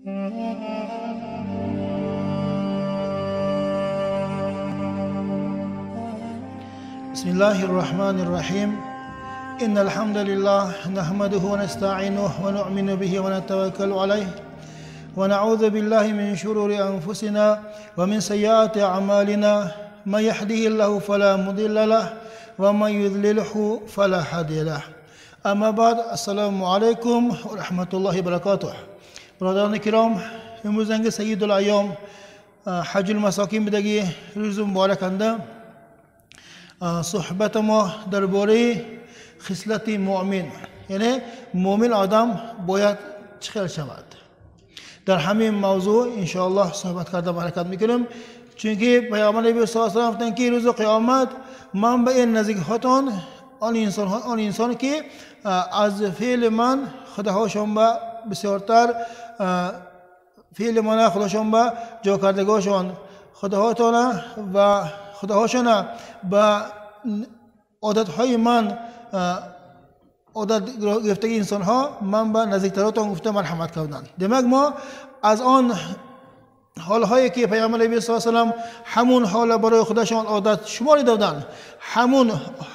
بسم الله الرحمن الرحيم. إن الحمد لله نحمده ونستعينه ونؤمن به ونتوكل عليه ونعوذ بالله من شرور أنفسنا ومن سيئات أعمالنا. من يهده الله فلا مضل له ومن يضلله فلا هادي له. اما بعد، السلام علیکم و رحمت الله وبرکاته. برادران کرام، امروز انگ سید الایام حج المساکین بدگی روز مبارک انده صحبت ما درباره خصلت مؤمن، یعنی مؤمن آدم باید چخیل شود. در همین موضوع انشاءالله صحبت کرده حرکت میکنیم، چونکه پیامبر نبی صلی الله علیه و سلم گفتند که روز قیامت من به این نزدیک هاتون آن انسان که از فعل من خداهاشون به بسیارتر فعل من خداشون به جا کردگاهشون خداهاتون و خداهاشون به عادتهای من عادت گرفتگی انسان ها من به نزدیکتراتون گفته مرحمت کردن. demak ما از آن حالهایی که پیامبر نبی صلی الله علیه و سلم همون حال برای خودشان عادت شماری دادن، همون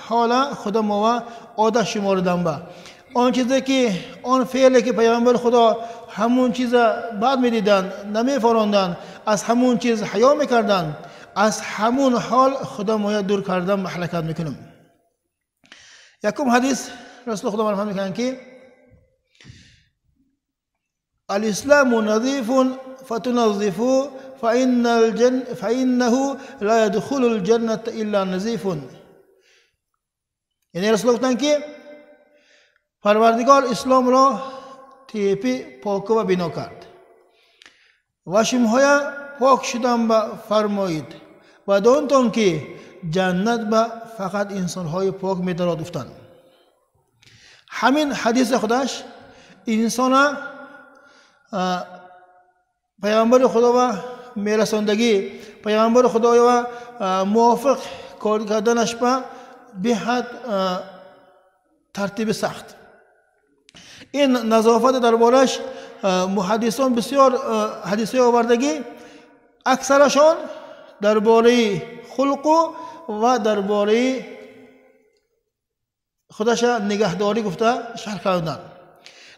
حال خدا ما عادت شماردن به آن چیزی که آن فعلی که پیامبر خدا همون چیز بعد میدیدن نمیفراندن، از همون چیز حیا میکردن، از همون حال خدا ما دور کردن محلکت میکنم. یکم حدیث رسول خدا مرحمت میکنن که الاسلام نظیف فتنظفوا فإنه لا يدخل الجنة إلا نظیف. یعنی رسول گفتن که پروردگار اسلام را تیپی پاک و بنا کرد و شمهای پاک شدن به فرمایید و دانتان که جنت به فقط انسانهای پاک میدارد. گفتن همین حدیث خودش انسان پیامبر خدا و میرساندگی پیامبر خدا و موافق کار کردنش به حد ترتیب سخت. این نظافت دربارش محدثان بسیار حدیث آوردگی، اکثرشان درباره خلق و درباره خودش نگهداری گفته شرح کردن.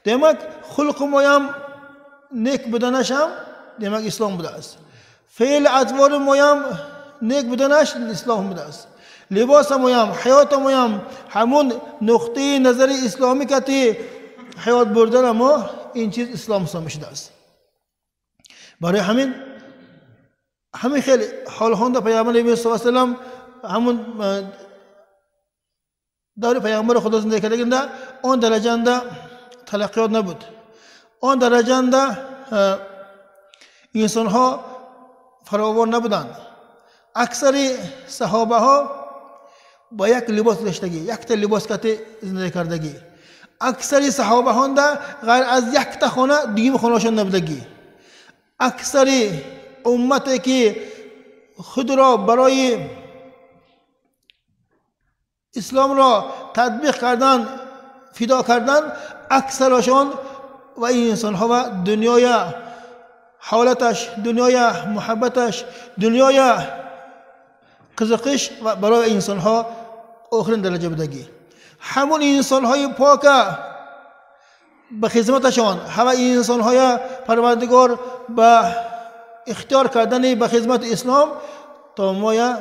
demak خلق مایم نیک بودنش هم demak اسلام بوده است، فعل اطوار مایم نیک بودنش اسلام بوده است، لباس مایم حیات مایم همون نقطه نظر اسلامی که حیات بردن ما این چیز اسلام حساب شده است. برای همین همین خیلی حال هونده پیامبر نبی صلی الله علیه و سلم همون دور پیامبر خدا زندگی کردگنده آن درجه تلقیات نبود، آن درجه انسان ها فراوان نبودند. اکثر صحابه ها با یک لباس داشتگی، یک تا لباس کتی زندگی کردگی. اکثر صحابه ها غیر از یک تا خانه دیگه خانه‌شان نبودگی. اکثر امتی که خود را برای اسلام را تطبیق کردن فدا کردن، اکثرشان و این انسان ها و دنیای حالتش، دنیای محبتش، دنیای قزقش و برای انسان ها آخرین درجه بودگی. همون انسان های پاک به خدمتشان، همه انسان های پروردگار به اختیار کردن به خدمت اسلام تا مایا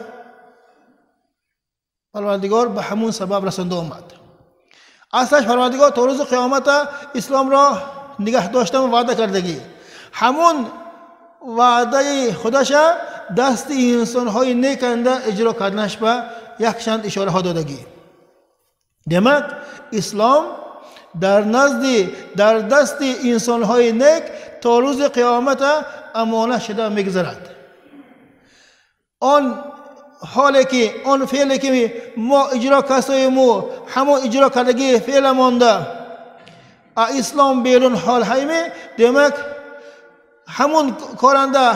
پروردگار به همون سبب رسانده آمد. اصلش پروردگار تا روز قیامت اسلام را نگه داشتن و وعده کردگی، همون وعده خودش دست انسان های نیکنده اجرا کردنش به یک چند اشاره ها دادگی. demak اسلام در نزد در دست انسان های نیک تا روز قیامت امانه شده میگذرد. آن حالی که آن فعلی که ما اجرا کسای ما همون اجرا کردگی فعل مانده اسلام بیرون حال هایمی، demak همون کارنده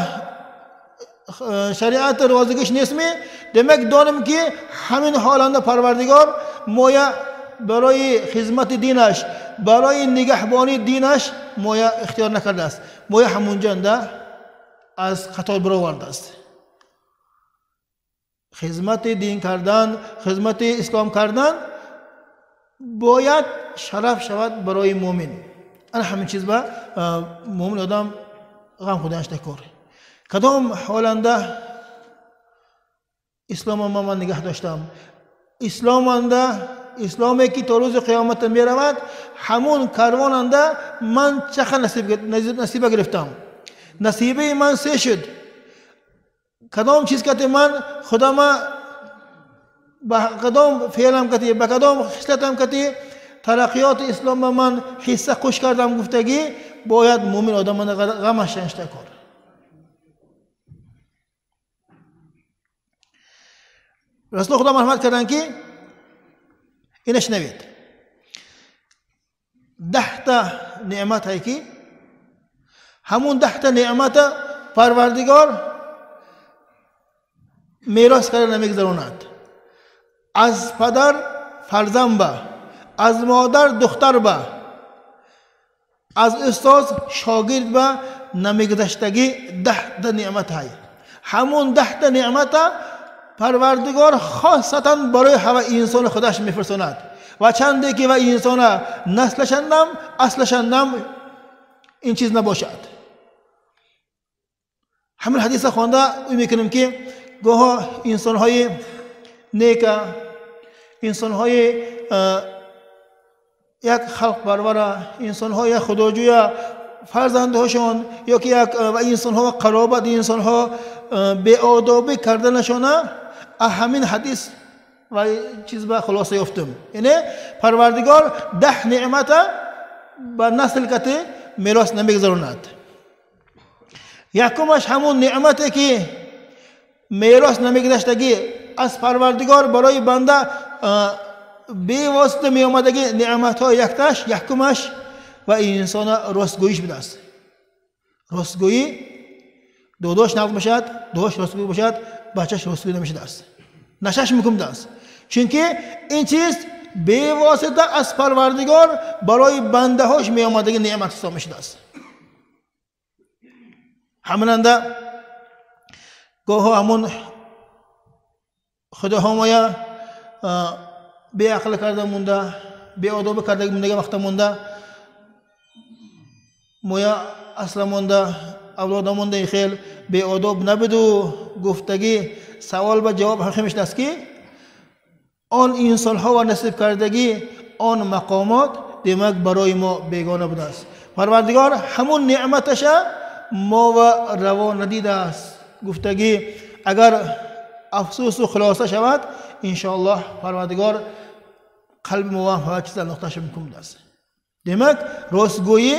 شریعت روازگیش نیستمی، demak دانم که همین حالنده پروردگار مایا برای خدمت دینش، برای نگهبانی دینش مایا اختیار نکرده است، моя ҳамунҷанда аз қатор баровардааст. Хизмати дин кардан, хизмати ислом кардан бояд шараф шавад барои муъмин. Ана ҳамин чиз ба муъмин одам ғам хӯрданаш дакор. Кадом ҳоланда ислома ман нигаҳ доштам, исломанда, исломе ки то рӯзи қиёмат меравад, ҳамун карвонанда ман чақа насиба гирифтам, насибаи ман се шуд, кадом чиз кати ман худама ба кадом феълам кати, ба кадом хислатам кати тараққиёти ислом ба ман ҳисса қуш кардам гуфтагӣ, бояд муъмин одамана ғамаш шаништа кор. Расул худо марҳамат карданд ки ина шунавед, 10 та неъмат ҳай ки ҳамун 10 та неъмата Парвардигор мерос карда намегузаронад. Аз падар фарзанд ба, аз модар духтар ба, аз устоз шогирд ба намегузаштагӣ 10 та неъмат ҳай. Ҳамун 10 та неъмата Парвардигор хосатан барои ҳава инсони худаш мефирсонад ва чанде ки ва инсона наслашандам аслашандам ин чиз набошад. Ҳамин ҳадиса хонда ӯ мекунем ки гоҳо инсонҳои нека, инсонҳои як халқпарвара, инсонҳои як худоҷӯя фарзандҳошон ё ки як ва инсонҳо ва қаробат инсонҳо беодобӣ карданашона ҳамин ҳадис ва чиз ба хулоса ёфтум. Яъне Парвардигор 10 неъмата ба насл кати мерос намегузаронад. Якумаш ҳамун неъмате ки мерос намегузаштагӣ аз Парвардигор барои банда бевосита меомадагӣ неъматҳои якташ, якумаш ва инсона ростгӯиш будааст. Ростгӯӣ додош нақл бошад, додош ростгӯй бошад, бачаш ростгӯй намешудааст, нашаш мумкин будааст. Чунки ин чиз бевосита аз Парвардигор барои бандаҳош меомадагӣ неъмат ҳисоб мешудааст. Ҳаминанда гоҳо ҳамун худоҳо моя беақл карда монда, беодобӣ карда мондаги вақта монда, моя асла монда, авлода монда хел беодоб набуду гуфтагӣ савол ба ҷавоб ҳақи мешудааст ки он инсонҳо ва насиб кардагӣ он мақомот демак барои мо бегона будааст. Парвардигор ҳамун неъматаша мо ва раво надидааст гуфтагӣ агар афсӯсу хулоса шавад, иншоаллоҳ Парвардигор қалби мо ҳам чиз андохташа мумкин будааст. Демак ростгӯӣ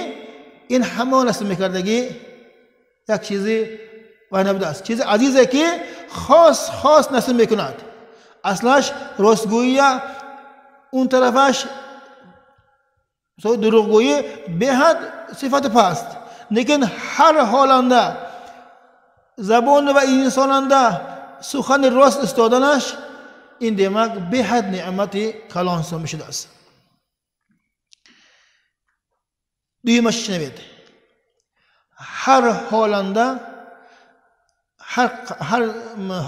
ин ҳамон насиб мекардагӣ як чизи вай набудааст, чизи азизе ки хос хос насиб мекунад. Аслаш ростгӯия он тарафаш дурӯғгӯӣ беҳад сифати паст, лекин ҳар ҳоланда забон ва инсонанда сухани рост истоданаш ин демак беҳад неъмати калон ҳисоб мешудааст. Дуюмаш шунавед, ҳар ҳоланда ҳар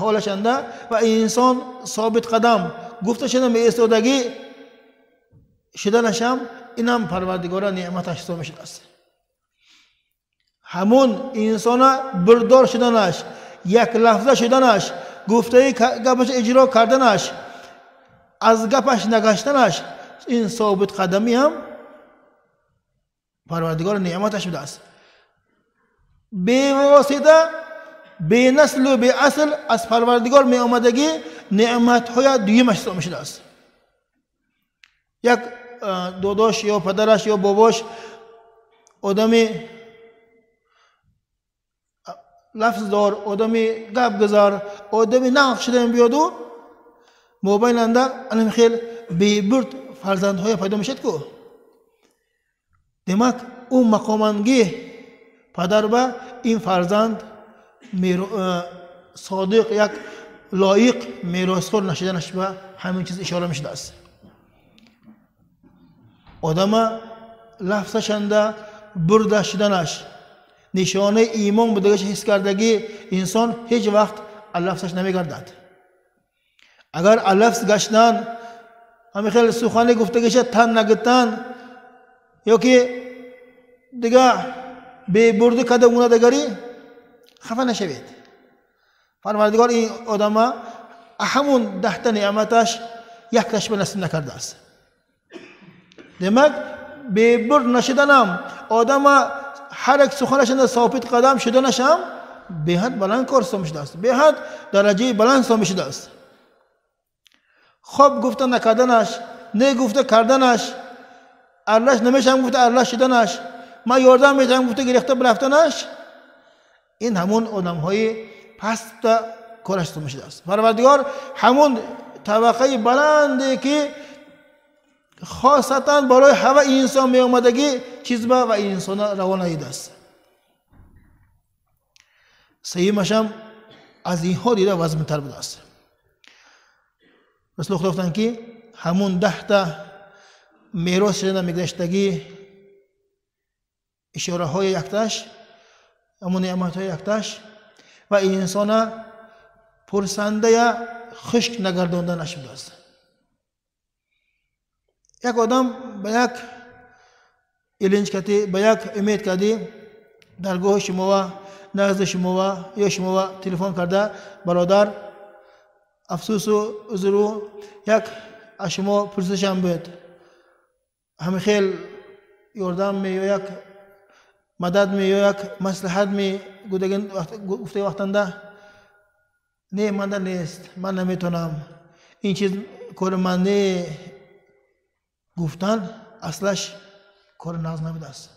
ҳолашанда ва инсон собит қадам гуфта шуда меистодагӣ шуданашам инам Парвардигора неъматаш ҳисоб мешудааст. Ҳамун инсона бирдор шуданаш, як лафза шуданаш, гуфтаи гапаш иҷро карданаш, аз гапаш нагаштанаш, ин собит қадамӣ ҳам Парвардигор неъматаш будааст. Бевосита бенаслу беасл аз Парвардигор меомадагӣ неъматҳоя дуюмаш ҳисоб мешудааст. Як додош ё падараш ё бобош одами лафздор, одами гапгузар, одами нағз шуда биёду мобайнанда анам хел бебурд фарзандҳоя пайдо мешавад ку. Демак ӯ мақомангӣ падар ба ин фарзанд содиқ як лоиқ меросхӯр нашуданаш ба ҳамин чиз ишора мешудааст. Одама лафзашанда бурда шуданаш, Нишонаи имон будагаш ҳис кардагӣ инсон ҳеҷ вақт алафсаш намегардад. Агар алафс гаштан, ҳамин хел сухане гуфтагиша тан нагитан ё ки дига бебурдӣ карда монадагарӣ, хафа нашавед. Парвардигор ин одама ҳамун 10та неъматаш якташ ба насиб накардааст. Демак, бебурд нашуданам, одама ҳар як суханашанда собит қадам шуданашам беҳад баланд кор ҳисоб шудааст, беҳад дараҷаи баланд ҳисоб шудааст. Хоб гуфта накарданаш, не гуфта карданаш, арлаш намешам гуфта арлаш шуданаш, ман ёрдам метавам гуфта гирифта бирафтанаш, ин ҳамун одамҳои пастта кораш ҳисоб шудааст. Парвардигор ҳамун табақаи баланде ки хосатан барои ҳава инсон меомадагӣ чизба ва инсона равона дидааст. Сеюмашам аз инҳо дида вазминтар будааст. Расули Худо гуфтанд ки ҳамун 10та мерос шуда мегузаштагӣ ишораҳои якташ, ҳамун неъматҳои якташ ва инсона пурсандая хушк нагардонданаш будааст. Як одам ба як илинҷ кардӣ, ба як умед кардӣ, даргоҳи шумова, назди шумова ё шумова телефон карда, бародар, афсӯсу узру як аз шумо пурсишам буд, ҳамин хел ёрдам ме ё як мадад ме ё як маслиҳат ме гуфтаги вақтанда не, манда нест, ман наметонам, ин чиз кори ман не гуфтан аслаш кори нағз набудааст.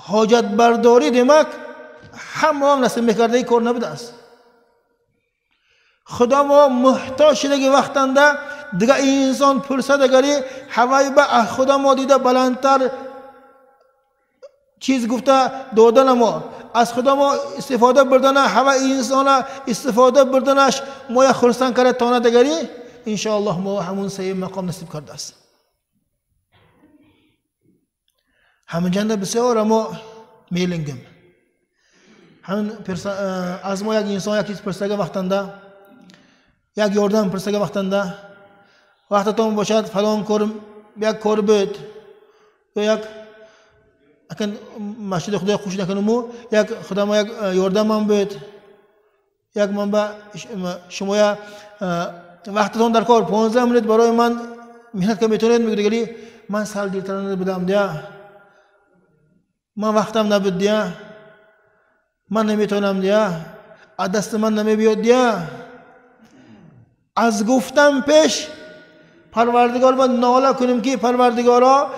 Ҳоҷатбардорӣ демак ҳамаам насиб мекардаи кор набудааст. Худо мо муҳтоҷ шудаги вақтанда дига инсон пурсадагари ҳавай ба худо мо дида баландтар чиз гуфта додана мо, аз худо мо истифода бурдана, ҳава инсона истифода бурданаш моя хурсанд карда тонадагари, иншоаллоҳ мо ҳамун сеюм мақом насиб кардааст. Ҳаминҷанда бисёр мо мелингим. Ҳамин аз мо як инсон як чиз пурсага вақтанда, як ёрдам пурсага вақтанда, вақтатон бошад фалон кор, як кор буд ё як акн масҷиди Худои хуш накунуму як худамо як ёрдамам буд, як ман ба шумоя вақтатон дар кор 15 минут барои ман меҳнат карда метавонед, мегӯяд ман сал дертар будам дия, ман вақтам набуд дия, ман наметавонам дия, аз дасти ман намебиёд дия. Аз гуфтан пеш Парвардигор ба нола кунем ки Парвардигоро,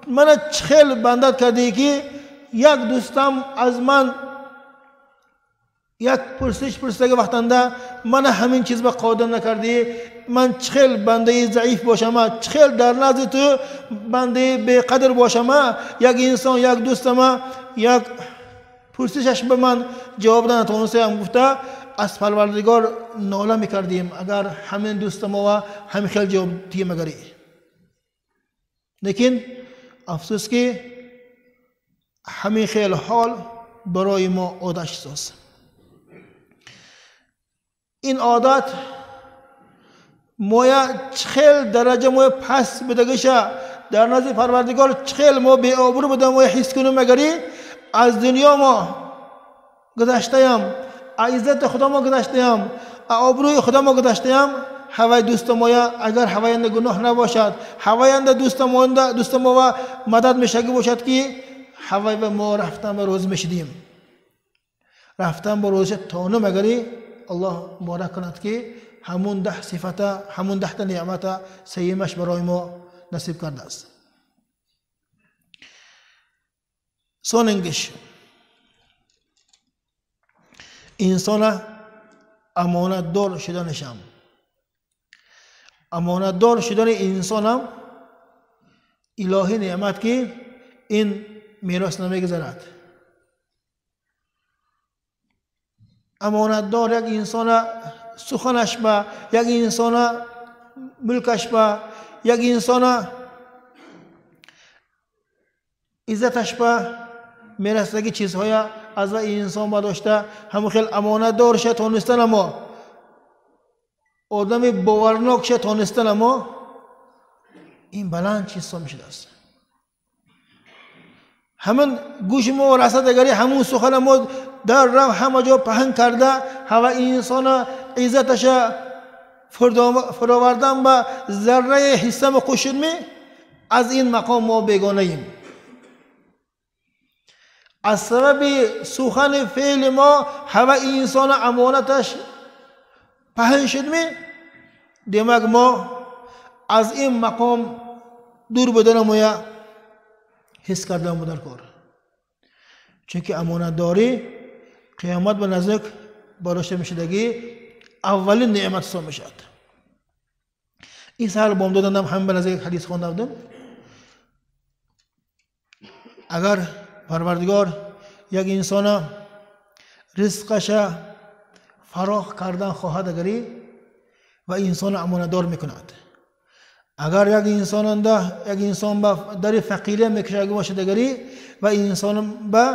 мана чӣ хел бандат кардӣ ки як дӯстам аз ман як пурсиш пурсидаги вақтанда мана ҳамин чиз ба қодир накардӣ, ман чӣ хел бандаи заиф бошама, чӣ хел дар назди ту бандаи беқадр бошама, як инсон, як дӯстама як пурсишаш ба ман ҷавоб натавонистаам гуфта аз Парвардигор нола мекардем, агар ҳамин дӯстамова ҳамин хел ҷавоб диҳем агари. Лекин афсӯс ки ҳамин хел ҳол барои мо одат шудааст. Ин одат моя чӣ хел дараҷа моя паст будагиша дар назди Парвардигор чӣ хел мо беобрӯ буда моя ҳис кунем агари, аз дунё мо гузаштаям, аз иззати Худо мо гузаштаям, аз обрӯи Худо мо гузаштаям, ҳавай дӯста моя агар ҳаваянда гуноҳ набошад, ҳаваянда дӯста мова мадад мешагӣ бошад ки ҳавай ба мо рафтан ба рӯз мешидем, рафтан ба рӯза тонум агари Аллоҳ муборак кунад ки ҳамун 10 сифата, ҳамун 10та неъмата сеюмаш барои мо насиб кардааст. Сонингиш инсона амонатдор шуданашам, амонатдор шудани инсонам илоҳӣ неъмат ки ин мерос намегузарад. Амонатдор як инсона суханаш ба, як инсона мулкаш ба, як инсона иззаташ ба мерасаги чизҳоя аз ва инсон бардошта ҳамон хел амонатдорша тонистан, амо одами боварнокша тонистан, амо ин баланд чиз ҳисоб мешудааст. Ҳамин гӯши мо расад агари ҳамун сухана мо дар рав ҳама ҷо паҳн карда ҳава инсона иззаташа фуровардан ба зарраи ҳиссамо қӯшидми, аз ин мақом мо бегонаем. Аз сабаби сухани феъли мо ҳава инсона амонаташ паҳн шудми, демак мо аз ин мақом дур буданамоя ҳис кардан дар кор. Чунки амонатдорӣ қиёмат ба наздик бардошта мешудагӣ аввалин неъмат ҳисоб мешавад. Ин саҳар бомдодандам ҳамин ба наздик ҳадис хонда будем. Агар Парвардигор як инсона ризқаша фарох кардан хоҳад агари ва инсона амонатдор мекунад. Агар як инсонанда як инсон ба дари фақирия мекушаги бошад агари ва инсон ба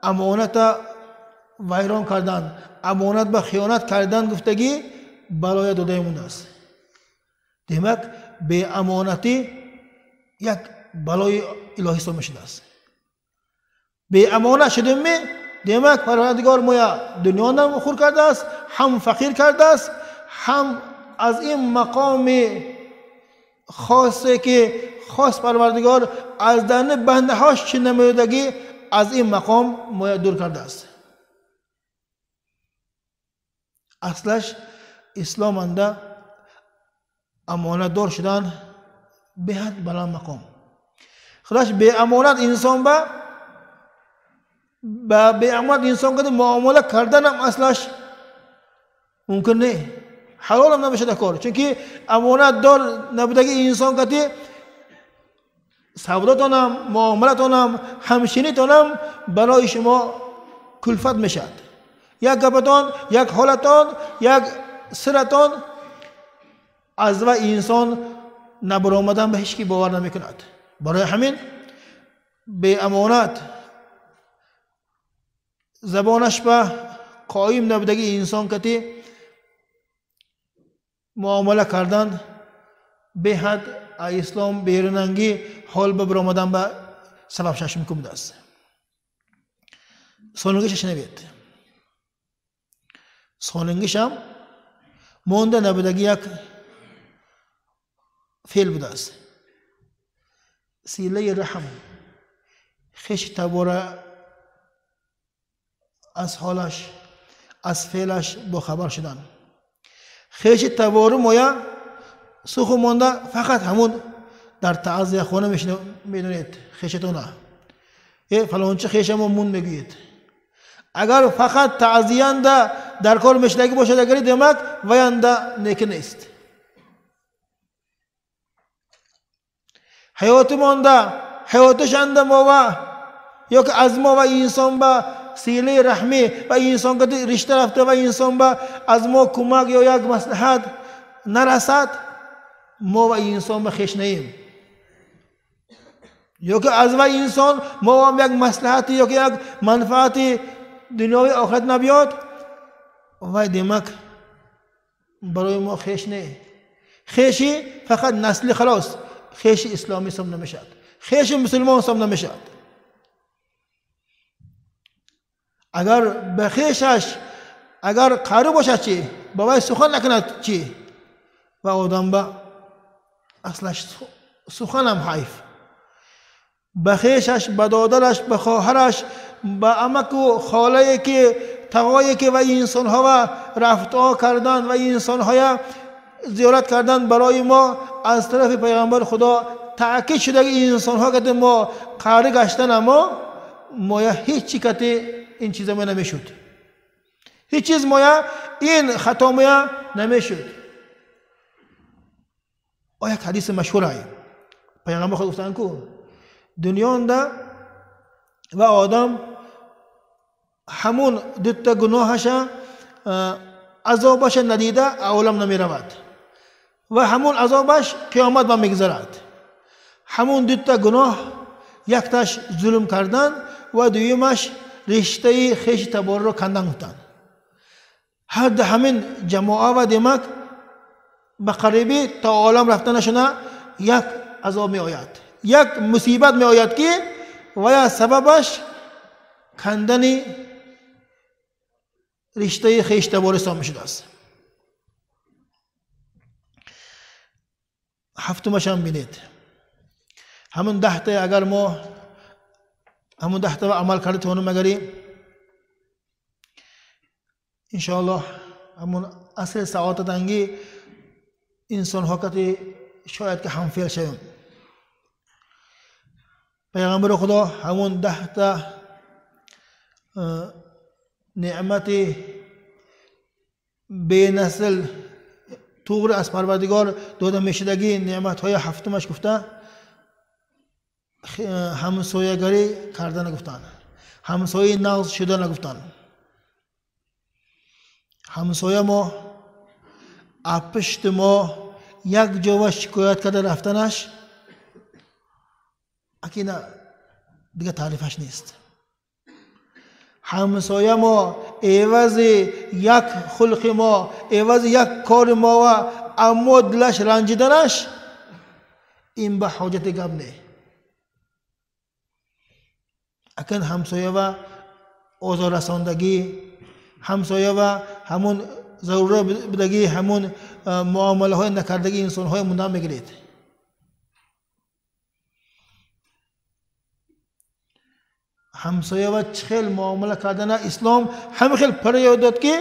амоната вайрон кардан, амонат ба хиёнат кардан гуфтагӣ балоя додаи мондааст. Демак беамонатӣ як балои илоҳӣ ҳисоб мешудааст. Беамонат шудемми, демак Парвардигор моя дунёнам хур кардааст, ҳам фақир кардааст, ҳам аз ин мақоми хосе ки хос Парвардигор аз дани бандаҳош чӣ намоядагӣ аз ин мақом моя дур кардааст. Аслаш ислом анда амонатдор шудан беҳад баланд мақом. Худаш беамонат инсон ба беамонат инсон када муомала карданам аслаш мумкин не, ҳалолам намешуда кор. Чунки амонатдор набудаги инсон кати савдотонам, муомалатонам, ҳамшинитонам барои шумо кулфат мешавад. Як гапатон, як ҳолатон, як сиратон аз ва инсон набаромадан ба ҳеҷ ки бовар намекунад. Барои ҳамин беамонат забонаш ба қоим набудаги инсон кати муомала кардан беҳад ислом берунангӣ ҳол ба баромадан ба сабаб шаш мумкин будааст. Сонингиша шунавед. Сонингишам монда набудаги як феъл будааст. Силаи раҳм, хеши табора аз ҳолаш, аз феълаш бохабар шудан. Хеши табору моя суху монда фақат ҳамун дар таъзия хона медонед хешатона. Фалончи хешамо мун мегӯед. Агар фақат таъзиянда дар кор мешудагӣ бошад агари, демак ваянда неки нест. Ҳаёти монда, ҳаётишанда мова ё ки аз мо ва инсон ба силаи раҳмӣ ва инсон кати ришта рафта ва инсон ба аз мо кӯмак ё як маслиҳат нарасад, мо ва инсон ба хеш наем. Ё ки аз ва инсон мо вам як маслиҳати ё ки як манфаати дунёви охират набиёд, вай демак барои мо хеш не. Хеши фақат насли халос, хеши исломӣ ҳисоб намешавад, хеши мусулмон ҳисоб намешавад. Агар ба хешаш агар қару бошад чӣ, ба вай сухан накунад чӣ, ва одам ба аслаш суханам ҳайф. Ба хешаш, ба додараш, ба хоҳараш, ба амаку холае ки тағое ки ва инсонҳо ва рафтор кардан ва инсонҳоя зиёрат кардан барои мо аз тарафи пайғамбари Худо таъкид шудаги инсонҳо кати мо қарӣ гаштан, амо моя ҳеҷ чи кати ин чиза моя намешуд. Ҳеҷ чиз моя ин хато моя намешуд. О як ҳадиси машҳурае. Пайғамбар худ гуфтанд ку дунёнда ва одам ҳамун дута гуноҳаша азобаша надида олам намеравад ва ҳамун азобаш қиёмат ба мегузарад. Ҳамун дута гуноҳ, якташ зулм кардан ва дуюмаш риштаи хеши таборро кандан гуфтанд. Ҳар ду ҳамин ҷамоа ва демак ба қарибӣ то олам рафтанашона як азоб меояд, як мусибат меояд, ки вая сабабаш кандани риштаи хеш табор ҳисоб мешудааст. Ҳафтумашам бинед, ҳамун 10 та агар мо ҳамун 10 та амал карда тавонем, агари иншоаллоҳ ҳамун асри саодатанги инсонҳо кати шояд ки ҳамфеъл шавем. Пайғамбари Худо ҳамун 10 та неъмати бенасл туғри аз Парвардигор дода мешудагӣ неъматҳои ҳафтумаш гуфта ҳамсоягарӣ кардана гуфтанд, ҳамсояи нағз шудана гуфтанд. Ҳамсоя мо апишти мо як ҷова шикоят карда рафтанаш акина дига таърифаш нест. Ҳамсоя мо эвази як хулқи мо, эвази як кори мо ва аммо дилаш ранҷиданаш ин ба ҳоҷати гап не. Акн ҳамсоя ва озоррасондагӣ, ҳамсоя ва ҳамун зарура будагӣ, ҳамун муомилаҳои накардагии инсонҳои мондан мегиред. Ҳамсоя ва чӣ хел муомила кардана ислом ҳама хел пара ёд дод, ки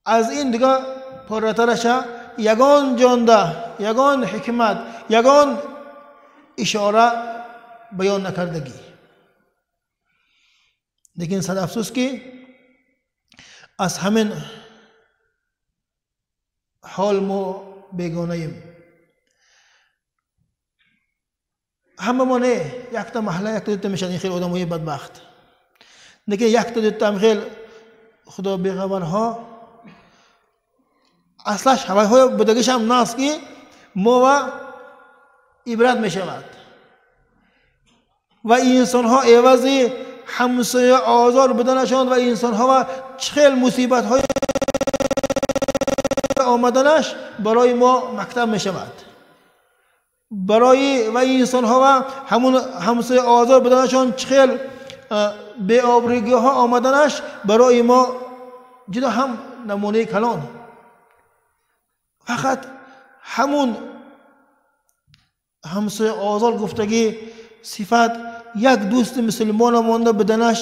аз ин дига поратараша ягон ҷонда, ягон ҳикмат, ягон ишора баён накардагӣ. Лекин сад афсӯс, ки аз ҳамин ҳол мо бегонаем. Ҳама мо не, якта маҳалла якта дута мешавад ин хел одамои бадбахт, лекин якта дута ҳам хел худо бехабарҳо аслаш ҳавайҳои будагишам наст, ки мова ибрат мешавад ва инсонҳо эвази ҳамсоя озор буданашон ва инсонҳо ва чӣ хел мусибатҳои омаданаш барои мо мактаб мешавад. Барои ва инсонҳо ва ҳамун ҳамсоя озор буданашон чӣ хел беобрӯгиҳо омаданаш барои мо ҷудо ҳам намунаи калон. Фақат ҳамун ҳамсоя озор гуфтагӣ сифат як дӯсти мусулмона монда буданаш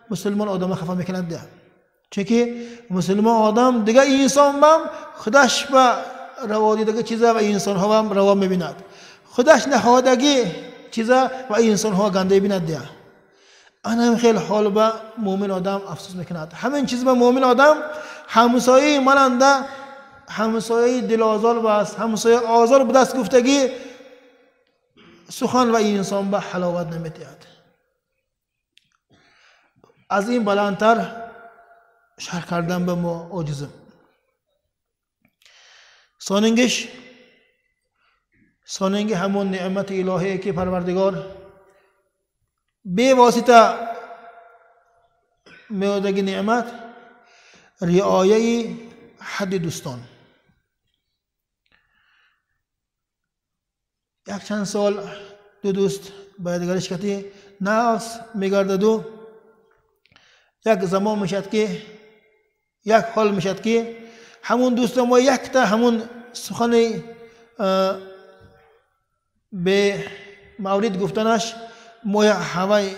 мусулмон одама хафа мекунад, чунки мусулмон одам дига инсон бам худаш ба раводидаги чиза ва инсонҳо бам раво мебинад, худаш находагӣ чиза ва инсонҳо ганда бинад. Анам хел ҳол ба мӯмин одам афсӯс мекунад. Ҳамин чиз ба мӯмин одам ҳамсояи мананда ҳамсояи дилозор баст, ҳамсояи озор будаст гуфтагӣ сухан ва инсон ба ҳаловат наметиҳад. Аз ин баландтар шарҳ кардан ба мо оҷизем. Сонингиш сонинги ҳамон неъмати илоҳие, ки Парвардигор бевосита меодаги неъмат, риояи ҳадди дӯстон. Якчанд сол ду дӯст ба якдигариш кати нағз мегардаду як замон мешавад, ки як ҳол мешавад, ки ҳамун дӯста мо якта ҳамун сухани бемаврид гуфтанаш моя ҳаваи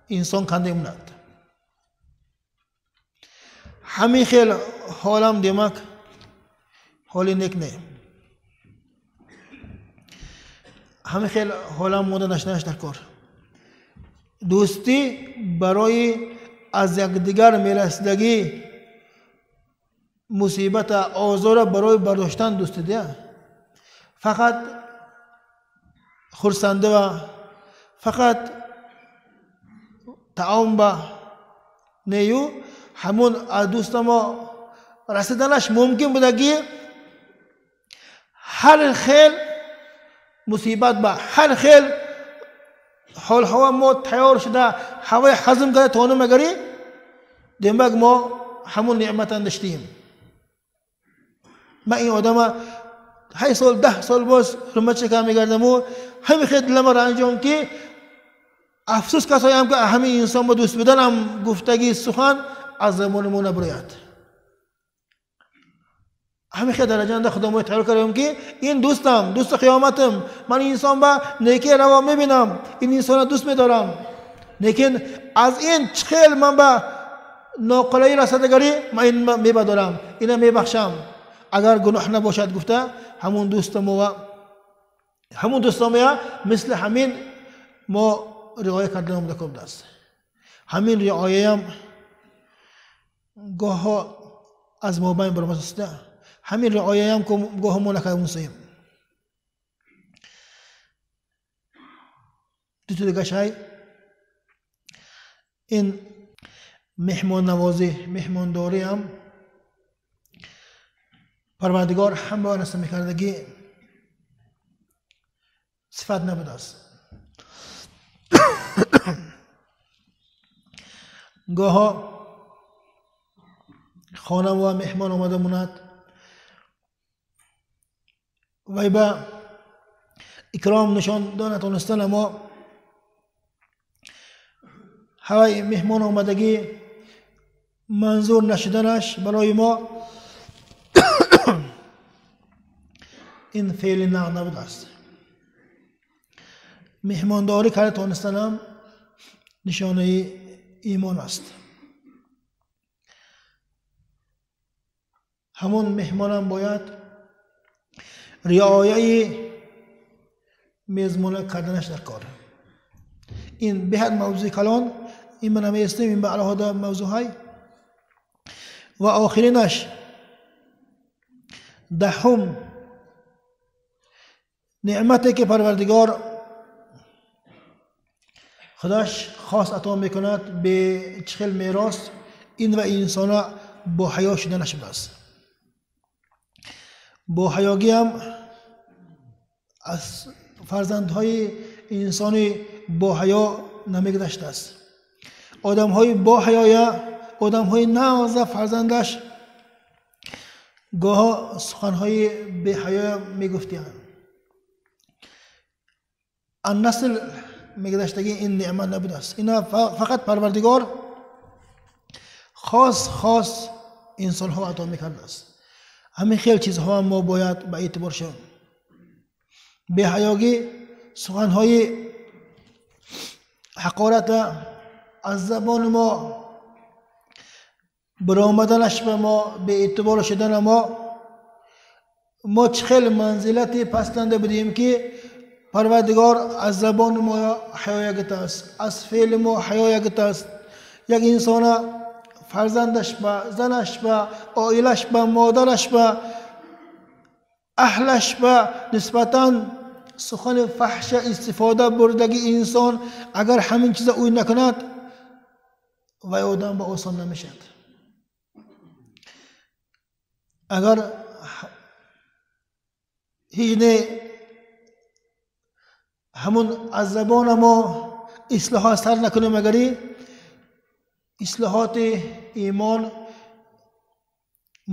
инсон канда мемонад. Ҳамин хел ҳолам демак ҳоли нек не, ҳамин хел ҳолам монда нашданаш дар кор. Дӯстӣ барои аз якдигар мерасидагӣ мусибата озора барои бардоштан дӯстӣ дия, фақат хурсандӣ ва фақат таом ба нею ҳамун аз дӯста мо расиданаш мумкин буда, ки ҳар хел мусибат ба ҳар хел ҳол ҳаво мо тайёр шуда ҳавои ҳазм карда тавонем агари, демак мо ҳамун неъматан доштем. Ман ин одама 8 сол 10 сол боз ҳурматша мегардаму ҳамин хел дилама ранҷон ки афсӯс касоям ки ҳамин инсон ба дӯст буданам гуфтагии сухан аз забони мо набарояд. Ҳамин хел дараҷанда худо мо тайёр кардем ки ин дӯстам, дӯсти қиёматам, ман ин инсон ба некӣ раво мебинам, ин инсонро дӯст медорам, лекин аз ин чӣ хел ман ба ноқулайӣ расадагарӣ ман ин мебадорам, ина мебахшам, агар гуноҳ набошад гуфта ҳамун дӯстамоя мисли ҳамин мо риоя карданам дакор будааст. Ҳамин риояям гоҳҳо аз мобайн баромадаста, ҳамин риояям гоҳҳо мо накардем. Дуто дигашай ин меҳмоннавозӣ, меҳмондориам Парвардигор ҳам ба насиб мекардагӣ сифат набудааст. Гоҳо хона ва меҳмон омада монад, вай ба икром нишон натонистан, аммо ҳавай меҳмон омадагӣ манзур нашуданаш барои мо ин феъли нағд набудааст. Меҳмондорӣ карда тонистанам нишонаи имон аст. Ҳамон меҳмонам бояд риояи мезмона карданаш дар кор. Ин беҳад мавзӯи калон, ин ма намеистем, ин ба алоҳида мавзӯъҳай. Ва охиринаш даҳум неъмате ки Парвардигор худаш хос ато мекунад бе чӣ хел мерос, ин ва инсона бо ҳаё шуданаш будааст. Бо ҳаёгиам аз фарзандҳои инсони бо ҳаё намегузаштааст. Одамҳои бо ҳаёя, одамҳои нағза фарзандаш гоҳо суханҳои беҳаёя мегуфтиянд. Аннасл мегузаштагӣ ин неъмат набудааст. Ина фақат Парвардигор хос хос инсонҳо ато мекардааст. Ҳамин хел чизҳо мо бояд ба эътибор шавем. Беҳаёгӣ, суханҳои ҳақората аз забони мо баромаданаш ба мо беэътибор шудана мо чӣ хел манзилати пастанда будем ки Парвардигор аз забони мо ҳаёя гитааст, аз феъли мо ҳаёя гитааст. Як инсона фарзандаш ба, занаш ба, оилаш ба, модараш ба, аҳлаш ба нисбатан сухани фаҳша истифода бурдаги инсон агар ҳамин чиза ӯй накунад, вай одам ба осон намешавад. Агар ҳеҷ не ҳамун аз забона мо ислоҳот сар накунем, агари ислоҳоти имон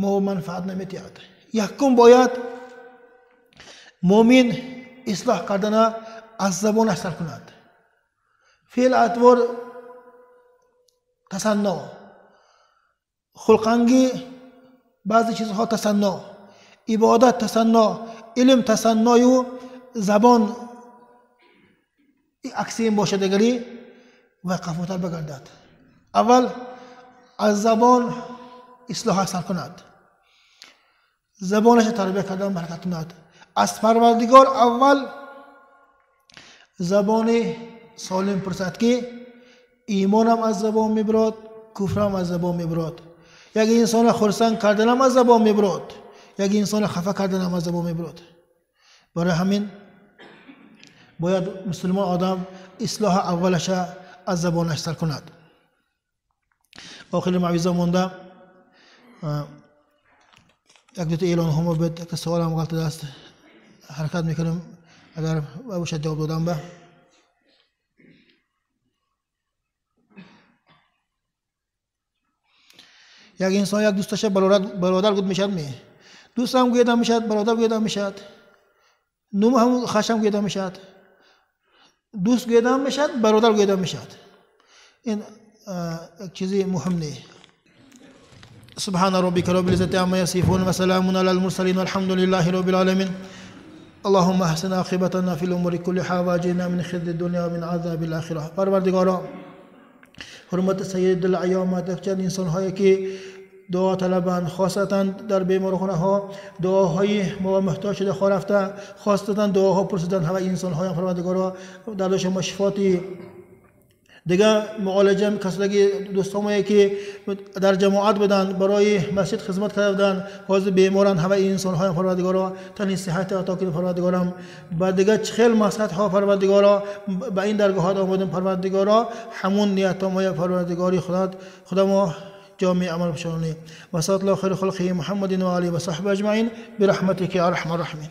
мо манфаат наметиҳад. Якум бояд мӯмин ислоҳ кардана аз забонаш сар кунад. Феъл атвор тасанно, хулқангӣ баъзе чизҳо тасанно, ибодат тасанно, илм тасанною забон акси ин бошад агари ва қафотар бигардад. Аввал аз забон ислоҳ сар кунад, забонашро тарбия кардан ҳаракат кунад. Аз Парвардигор аввал забони солим пурсад ки имонам аз забон мебирод, куфрам аз забон мебирод. Як инсона хурсанд карданам аз забон мебирод, як инсона хафа карданам аз забон мебирод. Барои ҳамин бояд мусулмон одам ислоҳи аввалаша аз забонаш сар кунад. Охири мавъиза монда як дута эълонҳо мо буд, якта суолам ғалтидааст, ҳаракат мекунем агар бошад ҷавоб додам ба. یک انسان یک دوستش برادر گفت میشد می دوست هم گویده میشد، برادر گویده میشد، نوم هم خشم گویده میشد، دوست گویده میشد، برادر گویده میشد. این یک چیزی مهم نیست. سبحان ربك رب العزة عما يصفون وسلام على المرسلين والحمد لله رب العالمين. اللهم احسن عاقبتنا في الامور كلها واجرنا من خزي الدنيا ومن عذاب الاخره. پروردگارا، حرمت سید الایام چند انسان هایی که دعا طلبند، خاصتا در بیمارخانه ها دعاهای ما محتاج شده خواه رفته، خاصتا دعاها پرسیدن همه انسان های پروردگارا در شما شفاتی دیگه معالجه کسایی دوستامایی که در جماعت بودن برای مسجد خدمت کرده بودن حاضر بیماران همه انسان های پروردگارا تن صحت عطا کنی پروردگارم. بعد دیگه چخیل مقصد ها پروردگارا به این درگاه آمدیم پروردگارا، همون نیت ما پروردگاری خدا ما جامع عمل بشانی. و صلی الله خیر خلقه محمد و آله و صحبه اجمعین برحمتک یا ارحم الراحمین.